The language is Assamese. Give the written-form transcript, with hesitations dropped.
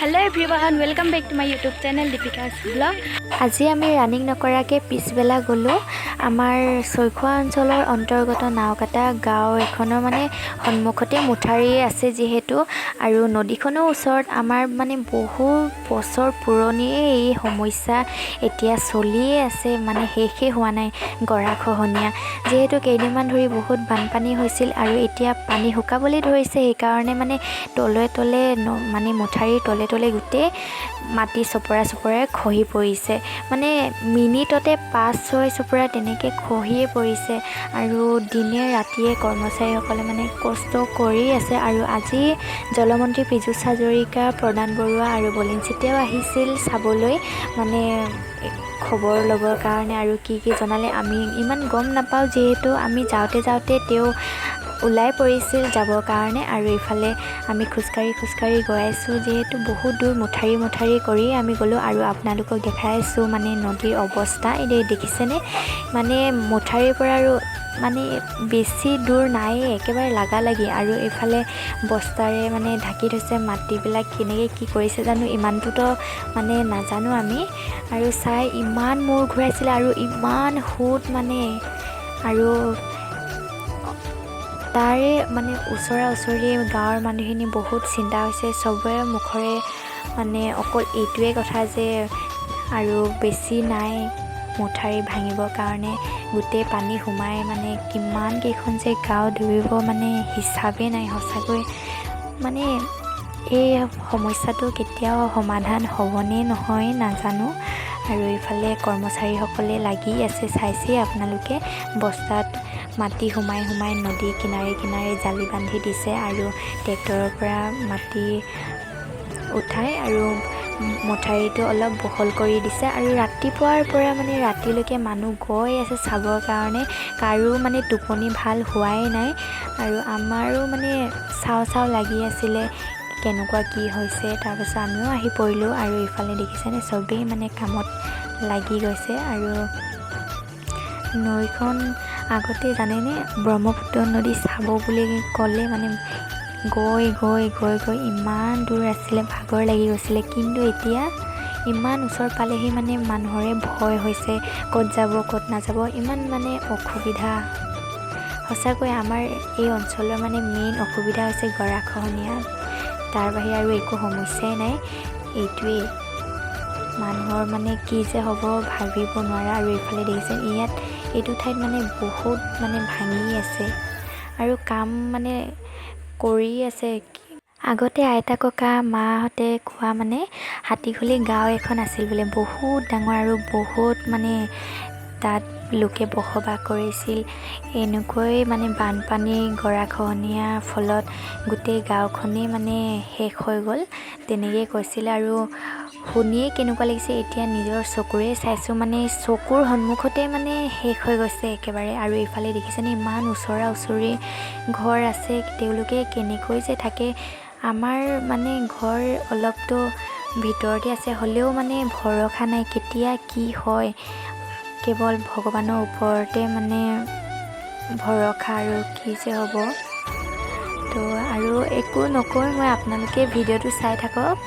Hello everyone, welcome back to my YouTube channel, Deepika's Vlog. আজি আমি ৰানিং নকৰাকৈ পিছবেলা গ'লোঁ। আমাৰ ছৈখোৱা অঞ্চলৰ অন্তৰ্গত নাওকাটা গাঁও এখনৰ মানে সন্মুখতে মথাউৰি আছে যিহেতু আৰু নদীখনো ওচৰত। আমাৰ মানে বহু বছৰ পুৰণিয়ে এই সমস্যা এতিয়া চলিয়ে আছে, মানে শেষেই হোৱা নাই গৰাখহনীয়া। যিহেতু কেইদিনমান ধৰি বহুত বানপানী হৈছিল আৰু এতিয়া পানী শুকাবলৈ ধৰিছে, সেইকাৰণে মানে তলে তলে মানে মথাউৰিৰ তলে তলে গোটেই মাটি চপৰা চপৰাই খহি পৰিছে। মানে মিনিটতে 5-6 চপৰা তেনেকৈ খহিয়ে পৰিছে আৰু দিনে ৰাতিয়ে কৰ্মচাৰীসকলে মানে কষ্ট কৰি আছে। আৰু আজি জলমন্ত্ৰী পীযুষ হাজৰিকা, প্ৰদান বৰুৱা আৰু বলিন চেতিয়াও আহিছিল চাবলৈ, মানে খবৰ ল'বৰ কাৰণে। আৰু কি কি জনালে আমি ইমান গম নাপাওঁ, যিহেতু আমি যাওঁতে যাওঁতে তেওঁ ওলাই পৰিছিল যাবৰ কাৰণে। আৰু ইফালে আমি খোজকাঢ়ি খোজকাঢ়ি গৈ আছোঁ, যিহেতু বহুত দূৰ মথাউৰি মথাউৰি কৰি আমি গ'লোঁ। আৰু আপোনালোকক দেখাই আছোঁ মানে নদীৰ অৱস্থা। এই দেখিছেনে, মানে মথাউৰিৰ পৰা আৰু মানে বেছি দূৰ নায়েই, একেবাৰে লাগালাগি। আৰু এইফালে বস্তাৰে মানে ঢাকি থৈছে মাটিবিলাক। কেনেকৈ কি কৰিছে জানো, ইমানটোতো মানে নাজানো আমি। আৰু চাই ইমান মূৰ ঘূৰাইছিলে আৰু ইমান সোঁত মানে। আৰু তাৰে মানে ওচৰা ওচৰি গাঁৱৰ মানুহখিনি বহুত চিন্তা হৈছে। চবৰে মুখৰে মানে অকল এইটোৱে কথা যে আৰু বেছি নাই মথাউৰি ভাঙিবৰ কাৰণে। গোটেই পানী সোমাই মানে কিমান কেইখন যে গাঁও ডুবিব, মানে হিচাপেই নাই। সঁচাকৈ মানে এই সমস্যাটো কেতিয়াও সমাধান হ'বনে নহয় নাজানো। আৰু ইফালে কৰ্মচাৰীসকলে লাগি আছে, চাইছেই আপোনালোকে, বস্তাত মাটি সোমাই সোমাই নদীৰ কিনাৰে কিনাৰে জালি বান্ধি দিছে আৰু ট্ৰেক্টৰৰ পৰা মাটি উঠাই আৰু মথাউৰিটো অলপ বহল কৰি দিছে। আৰু ৰাতিপুৱাৰ পৰা মানে ৰাতিলৈকে মানুহ গৈ আছে চাবৰ কাৰণে। কাৰো মানে টোপনি ভাল হোৱাই নাই আৰু আমাৰো মানে চাওঁ চাওঁ লাগি আছিলে কেনেকুৱা কি হৈছে। তাৰপাছত আমিও আহি পৰিলোঁ। আৰু ইফালে দেখিছেনে, চবেই মানে কামত লাগি গৈছে। আৰু নৈখন আগতে জানেনে, ব্ৰহ্মপুত্ৰ নদী চাব বুলি ক'লে মানে গৈ গৈ গৈ গৈ ইমান দূৰ আছিলে, ভাগৰ লাগি গৈছিলে। কিন্তু এতিয়া ইমান ওচৰ পালেহি, মানে মানুহৰে ভয় হৈছে, ক'ত যাব ক'ত নাযাব, ইমান মানে অসুবিধা। সঁচাকৈ আমাৰ এই অঞ্চলৰ মানে মেইন অসুবিধা হৈছে গৰাখহনীয়া, তাৰ বাহিৰে আৰু একো সমস্যাই নাই। এইটোৱেই মানুহৰ মানে কি যে হ'ব ভাবিব নোৱাৰা। আৰু এইফালে দেখিছে, ইয়াত এইটো ঠাইত মানে বহুত মানে ভাঙি আছে আৰু কাম মানে কৰি আছে। আগতে আইতা ককা মাহঁতে কোৱা মানে হাতীখুলি গাঁও এখন আছিল বোলে, বহুত ডাঙৰ আৰু বহুত মানে তাত লোকে বসবাস কৰিছিল। এনেকৈ মানে বানপানী গৰাখহনীয়াৰ ফলত গোটেই গাঁওখনেই মানে শেষ হৈ গ'ল, তেনেকেই কৈছিলে। আৰু শুনিয়ে কেনেকুৱা লাগিছে, এতিয়া নিজৰ চকুৰে চাইছোঁ, মানে চকুৰ সন্মুখতে মানে শেষ হৈ গৈছে একেবাৰে। আৰু এইফালে দেখিছেনে, ইমান ওচৰা ওচৰি ঘৰ আছে, তেওঁলোকে কেনেকৈ যে থাকে। আমাৰ মানে ঘৰ অলপতো ভিতৰতে আছে, হ'লেও মানে ভৰসা নাই কেতিয়া কি হয়। কেৱল ভগৱানৰ ওপৰতে মানে ভৰসা আৰু কি যে হ'ব। তো আৰু একো নকওঁ মই, আপোনালোকে ভিডিঅ'টো চাই থাকক।